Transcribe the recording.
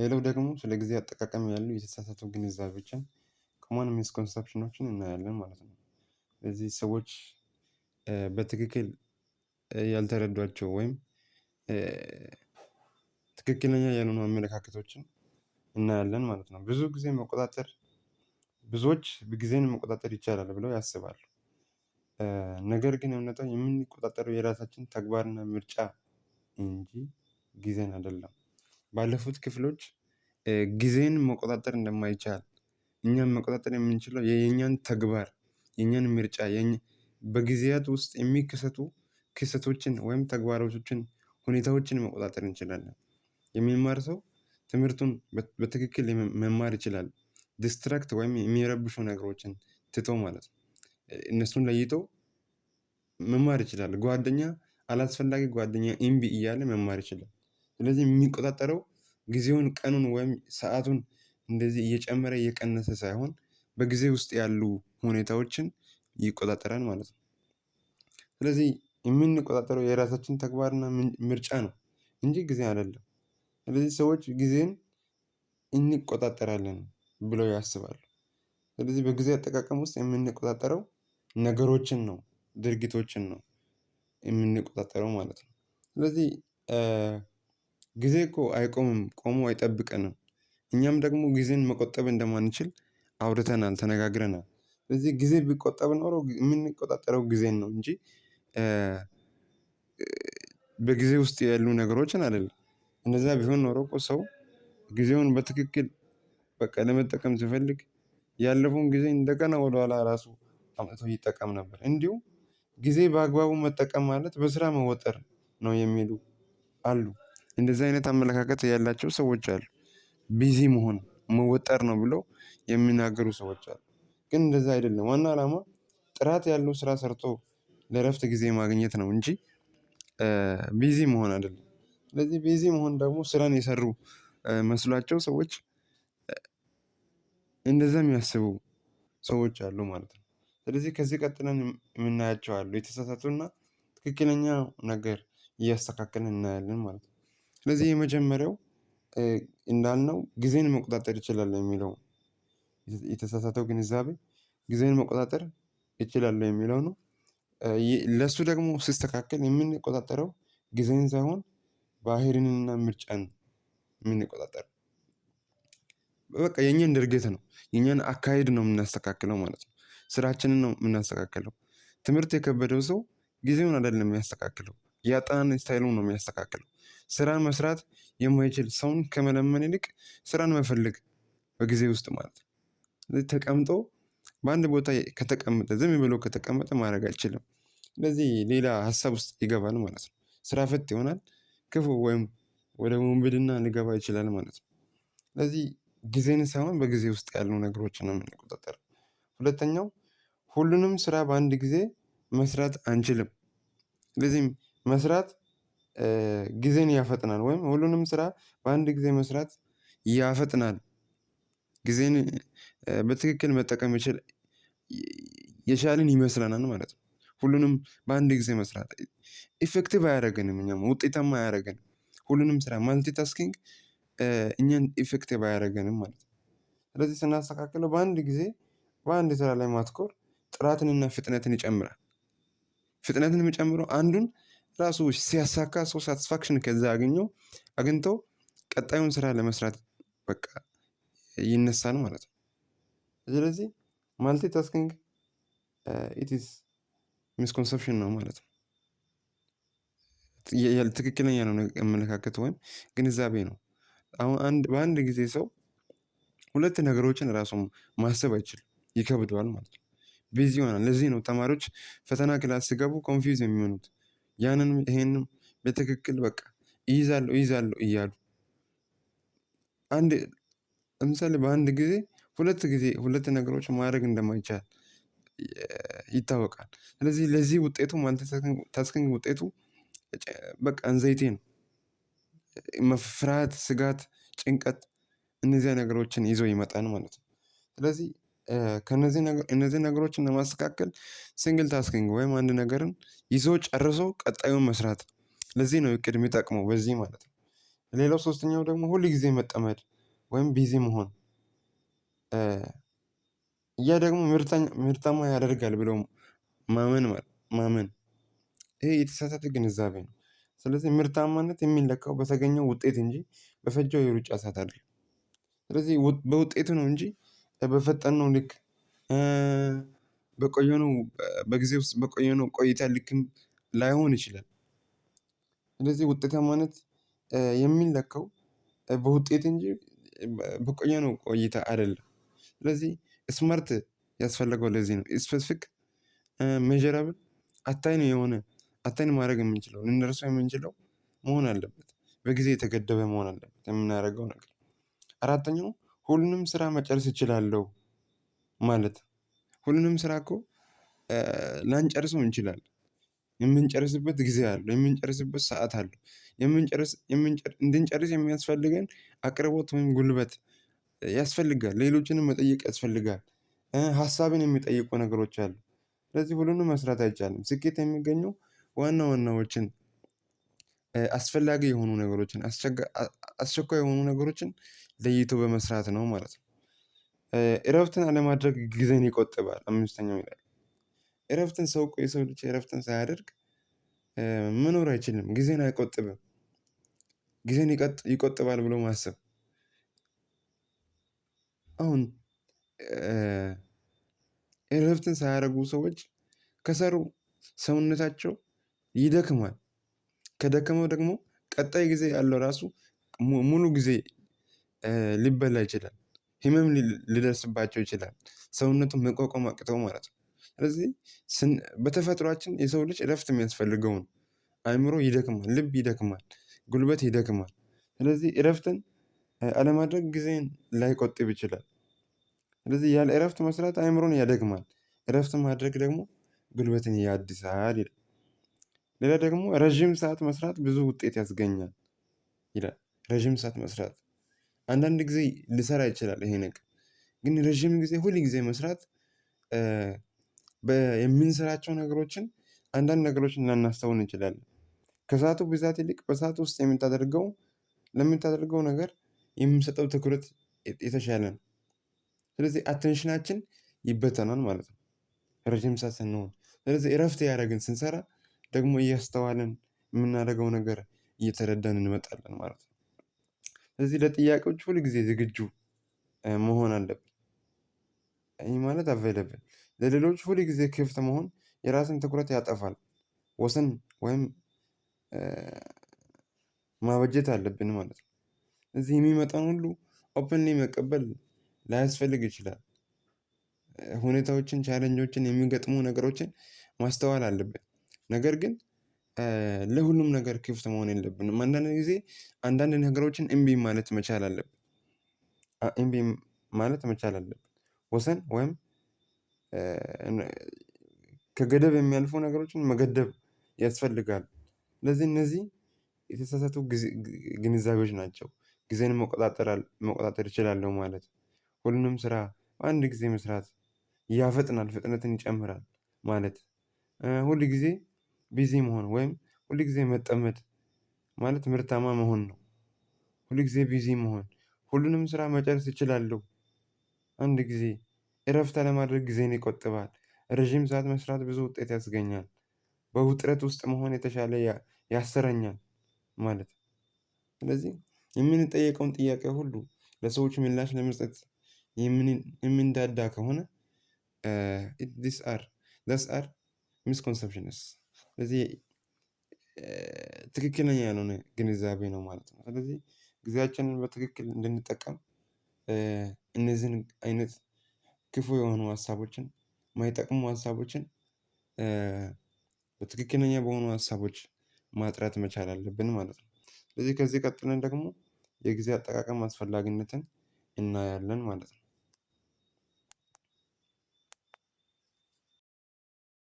ሌላው ደግሞ ስለ ጊዜ አጠቃቀም ያሉ የተሳሳቱ ግንዛቤዎችን፣ common misconception ኦችን እናያለን ማለት ነው። ስለዚህ ሰዎች በትክክል ያልተረዷቸው ወይም ትክክለኛ ያልሆኑ አመለካከቶችን እናያለን ማለት ነው። ብዙ ጊዜ መቆጣጠር ብዙዎች ጊዜን መቆጣጠር ይቻላል ብለው ያስባሉ። ነገር ግን እውነታው የምንቆጣጠረው የራሳችን ተግባርና ምርጫ እንጂ ጊዜን አይደለም። ባለፉት ክፍሎች ጊዜን መቆጣጠር እንደማይቻል፣ እኛም መቆጣጠር የምንችለው የኛን ተግባር፣ የኛን ምርጫ፣ በጊዜያት ውስጥ የሚከሰቱ ክስተቶችን ወይም ተግባሮችን፣ ሁኔታዎችን መቆጣጠር እንችላለን። የሚማር ሰው ትምህርቱን በትክክል መማር ይችላል። Distract ወይም የሚረብሹ ነገሮችን ትቶ ማለት ነው። እነሱን ለይቶ መማር ይችላል። ጓደኛ፣ አላስፈላጊ ጓደኛ እምቢ እያለ መማር ይችላል። ስለዚህ የሚቆጣጠረው ጊዜውን፣ ቀኑን ወይም ሰአቱን እንደዚህ እየጨመረ እየቀነሰ ሳይሆን በጊዜ ውስጥ ያሉ ሁኔታዎችን ይቆጣጠራል ማለት ነው። ስለዚህ የምንቆጣጠረው የራሳችን ተግባርና ምርጫ ነው እንጂ ጊዜ አይደለም። ስለዚህ ሰዎች ጊዜን እንቆጣጠራለን ብለው ያስባሉ። ስለዚህ በጊዜ አጠቃቀም ውስጥ የምንቆጣጠረው ነገሮችን ነው፣ ድርጊቶችን ነው የምንቆጣጠረው ማለት ነው። ስለዚህ ጊዜ እኮ አይቆምም፣ ቆሞ አይጠብቀንም። እኛም ደግሞ ጊዜን መቆጠብ እንደማንችል አውርተናል፣ ተነጋግረናል። ስለዚህ ጊዜ ቢቆጠብ ኖሮ የምንቆጣጠረው ጊዜን ነው እንጂ በጊዜ ውስጥ ያሉ ነገሮችን አይደለም። እንደዛ ቢሆን ኖሮ እኮ ሰው ጊዜውን በትክክል በቃ ለመጠቀም ሲፈልግ ያለፈውን ጊዜ እንደገና ወደኋላ ራሱ አምጥቶ ይጠቀም ነበር። እንዲሁም ጊዜ በአግባቡ መጠቀም ማለት በስራ መወጠር ነው የሚሉ አሉ። እንደዚህ አይነት አመለካከት ያላቸው ሰዎች አሉ። Busy መሆን መወጠር ነው ብለው የሚናገሩ ሰዎች አሉ። ግን እንደዛ አይደለም። ዋና አላማ ጥራት ያለው ስራ ሰርቶ ለእረፍት ጊዜ ማግኘት ነው እንጂ busy መሆን አይደለም። ስለዚህ busy መሆን ደግሞ ስራን የሰሩ መስሏቸው ሰዎች እንደዛ የሚያስቡ ሰዎች አሉ ማለት ነው። ስለዚህ ከዚህ ቀጥለን የምናያቸው አሉ፣ የተሳሳቱና ትክክለኛ ነገር እያስተካከልን እናያለን ማለት ነው። ስለዚህ የመጀመሪያው እንዳልነው ጊዜን መቆጣጠር ይችላል የሚለው፣ የተሳሳተው ግንዛቤ ጊዜን መቆጣጠር ይችላል የሚለው ነው። ለሱ ደግሞ ሲስተካከል የምንቆጣጠረው ጊዜን ሳይሆን ባህሪንና ምርጫን የምንቆጣጠረው። በቃ የኛን ድርጊት ነው፣ የኛን አካሄድ ነው የምናስተካክለው ማለት ነው። ስራችንን ነው የምናስተካክለው። ትምህርት የከበደው ሰው ጊዜውን አይደለም የሚያስተካክለው፣ የአጠናን style ኡን ነው የሚያስተካክለው። ስራን መስራት የማይችል ሰውን ከመለመን ይልቅ ስራን መፈለግ በጊዜ ውስጥ ማለት ነው። ተቀምጦ በአንድ ቦታ ከተቀመጠ፣ ዝም ብሎ ከተቀመጠ ማድረግ አይችልም። ስለዚህ ሌላ ሀሳብ ውስጥ ይገባል ማለት ነው። ስራ ፈት ይሆናል። ክፉ ወይም ወደ ውንብድና ሊገባ ይችላል ማለት ነው። ስለዚህ ጊዜን ሳይሆን በጊዜ ውስጥ ያሉ ነገሮችን ነው የምንቆጣጠረው። ሁለተኛው፣ ሁሉንም ስራ በአንድ ጊዜ መስራት አንችልም። ስለዚህም መስራት ጊዜን ያፈጥናል ወይም ሁሉንም ስራ በአንድ ጊዜ መስራት ያፈጥናል። ጊዜን በትክክል መጠቀም የቻልን ይመስለናል ማለት ነው። ሁሉንም በአንድ ጊዜ መስራት effective አያደርገንም፣ እኛም ውጤታማ አያደርገንም። ሁሉንም ስራ multitasking እኛን effective አያደርገንም ማለት ነው። ስለዚህ ስናስተካክለው በአንድ ጊዜ በአንድ ስራ ላይ ማትኮር ጥራትንና ፍጥነትን ይጨምራል። ፍጥነትን የሚጨምረው አንዱን ራሱ ሲያሳካ ሰው satisfaction ከዛ አግኝቶ ቀጣዩን ስራ ለመስራት በቃ ይነሳል ማለት ነው። ስለዚህ multitasking it is misconception ነው ማለት ነው። ትክክለኛ ያልሆነ አመለካከት ወይም ግንዛቤ ነው። አሁን በአንድ ጊዜ ሰው ሁለት ነገሮችን ራሱ ማሰብ አይችልም፣ ይከብደዋል ማለት ነው። Busy ይሆናል። ለዚህ ነው ተማሪዎች ፈተና class ሲገቡ confuse የሚሆኑት። ያንንም ይሄንንም በትክክል በቃ እይዛለሁ እይዛለሁ እያሉ፣ አንድ ለምሳሌ በአንድ ጊዜ ሁለት ጊዜ ሁለት ነገሮች ማድረግ እንደማይቻል ይታወቃል። ስለዚህ ለዚህ ውጤቱ multitasking ውጤቱ በቃ anxiety ነው። ፍርሃት፣ ስጋት፣ ጭንቀት እነዚያ ነገሮችን ይዞ ይመጣል ማለት ነው። ስለዚህ ከነዚህ እነዚህ ነገሮችን ለማስተካከል single tasking ወይም አንድ ነገርን ይዞ ጨርሶ ቀጣዩን መስራት። ለዚህ ነው እቅድ የሚጠቅመው በዚህ ማለት ነው። ሌላው ሶስተኛው ደግሞ ሁል ጊዜ መጠመድ ወይም busy መሆን፣ ያ ደግሞ ምርታማ ያደርጋል ብሎ ማመን ማመን ይሄ የተሳሳተ ግንዛቤ ነው። ስለዚህ ምርታማነት የሚለካው በተገኘው ውጤት እንጂ በፈጀው የሩጫ ሰዓት አይደለም። ስለዚህ በውጤቱ ነው እንጂ በፈጠነው ልክ፣ በቆየነው በጊዜ ውስጥ በቆየነው ቆይታ ልክም ላይሆን ይችላል። ስለዚህ ውጤታማነት የሚለካው በውጤት እንጂ በቆየነው ቆይታ አይደለም። ስለዚህ SMART ያስፈለገው ለዚህ ነው። Specific፣ measurable፣ attain የሆነ፣ attain ማድረግ የምንችለው፣ ልንደርሰው የምንችለው መሆን አለበት። በጊዜ የተገደበ መሆን አለበት የምናደርገው ነገር። አራተኛው ሁሉንም ስራ መጨረስ እችላለሁ ማለት። ሁሉንም ስራ እኮ ላንጨርሰው እንችላለን። የምንጨርስበት ጊዜ አለው፣ የምንጨርስበት ሰዓት አለው። የምንጨርስ እንድንጨርስ የሚያስፈልገን አቅርቦት ወይም ጉልበት ያስፈልጋል። ሌሎችንም መጠየቅ ያስፈልጋል። ሀሳብን የሚጠይቁ ነገሮች አሉ። ስለዚህ ሁሉንም መስራት አይቻልም። ስኬት የሚገኘው ዋና ዋናዎችን፣ አስፈላጊ የሆኑ ነገሮችን፣ አስቸኳይ የሆኑ ነገሮችን ለይቶ በመስራት ነው ማለት ነው። እረፍትን አለማድረግ ጊዜን ይቆጥባል አምስተኛው ይላል። እረፍትን ሰው የሰው ልጅ እረፍትን ሳያደርግ መኖር አይችልም። ጊዜን አይቆጥብም። ጊዜን ይቆጥባል ብሎ ማሰብ፣ አሁን እረፍትን ሳያደርጉ ሰዎች ከሰሩ ሰውነታቸው ይደክማል። ከደከመው ደግሞ ቀጣይ ጊዜ ያለው ራሱ ሙሉ ጊዜ ሊበላ ይችላል። ህመም ሊደርስባቸው ይችላል። ሰውነቱን መቋቋም አቅተው ማለት ነው። ስለዚህ በተፈጥሯችን የሰው ልጅ እረፍት የሚያስፈልገው ነው። አእምሮ ይደክማል፣ ልብ ይደክማል፣ ጉልበት ይደክማል። ስለዚህ እረፍትን አለማድረግ ጊዜን ላይቆጥብ ይችላል። ስለዚህ ያለ እረፍት መስራት አእምሮን ያደክማል። እረፍት ማድረግ ደግሞ ጉልበትን ያድሳል ይላል። ሌላ ደግሞ ረዥም ሰዓት መስራት ብዙ ውጤት ያስገኛል ይላል። ረዥም ሰዓት መስራት አንዳንድ ጊዜ ሊሰራ ይችላል ይሄ ነገር፣ ግን ረዥም ጊዜ ሁል ጊዜ መስራት የምንሰራቸው ነገሮችን አንዳንድ ነገሮችን ላናስተውል እንችላለን። ከሰአቱ ብዛት ይልቅ በሰአቱ ውስጥ ለምታደርገው ነገር የምንሰጠው ትኩረት የተሻለ ነው። ስለዚህ attention ኣችን ይበተናል ማለት ነው። ረጅም ሰዓት ስንሆን፣ ስለዚህ እረፍት ያደረግን ስንሰራ ደግሞ እያስተዋልን የምናደርገው ነገር እየተረዳን እንመጣለን ማለት ነው። ስለዚህ ለጥያቄዎች ሁል ጊዜ ዝግጁ መሆን አለብን። ይህ ማለት available፣ ለሌሎች ሁል ጊዜ ክፍት መሆን የራስን ትኩረት ያጠፋል። ወሰን ወይም ማበጀት አለብን ማለት ነው። እዚህ የሚመጣውን ሁሉ openly መቀበል ላያስፈልግ ይችላል። ሁኔታዎችን፣ challenge ኦችን፣ የሚገጥሙ ነገሮችን ማስተዋል አለብን። ነገር ግን ለሁሉም ነገር ክፍት መሆን የለብንም። አንዳንድ ጊዜ አንዳንድ ነገሮችን እምቢ ማለት መቻል አለብን። እምቢ ማለት መቻል አለብን። ወሰን ወይም ከገደብ የሚያልፉ ነገሮችን መገደብ ያስፈልጋል። ስለዚህ እነዚህ የተሳሳቱ ግንዛቤዎች ናቸው። ጊዜን መቆጣጠር እችላለሁ ማለት፣ ሁሉንም ስራ በአንድ ጊዜ መስራት ያፈጥናል፣ ፍጥነትን ይጨምራል ማለት፣ ሁል ጊዜ busy መሆን ወይም ሁል ጊዜ መጠመድ ማለት ምርታማ መሆን ነው። ሁል ጊዜ busy መሆን፣ ሁሉንም ስራ መጨረስ እችላለሁ። አንድ ጊዜ እረፍት አለማድረግ ጊዜን ይቆጥባል። ረዥም ሰዓት መስራት ብዙ ውጤት ያስገኛል። በውጥረት ውስጥ መሆን የተሻለ ያሰረኛል ማለት ነው። ስለዚህ የምንጠየቀውን ጥያቄ ሁሉ ለሰዎች ምላሽ ለመስጠት የምንዳዳ ከሆነ these are misconceptions። ስለዚህ ትክክለኛ ያልሆነ ግንዛቤ ነው ማለት ነው። ስለዚህ ጊዜያችንን በትክክል እንድንጠቀም እነዚህን አይነት ክፉ የሆኑ ሀሳቦችን፣ የማይጠቅሙ ሀሳቦችን በትክክለኛ በሆኑ ሀሳቦች ማጥራት መቻል አለብን ማለት ነው። ስለዚህ ከዚህ ቀጥለን ደግሞ የጊዜ አጠቃቀም አስፈላጊነትን እናያለን ማለት ነው።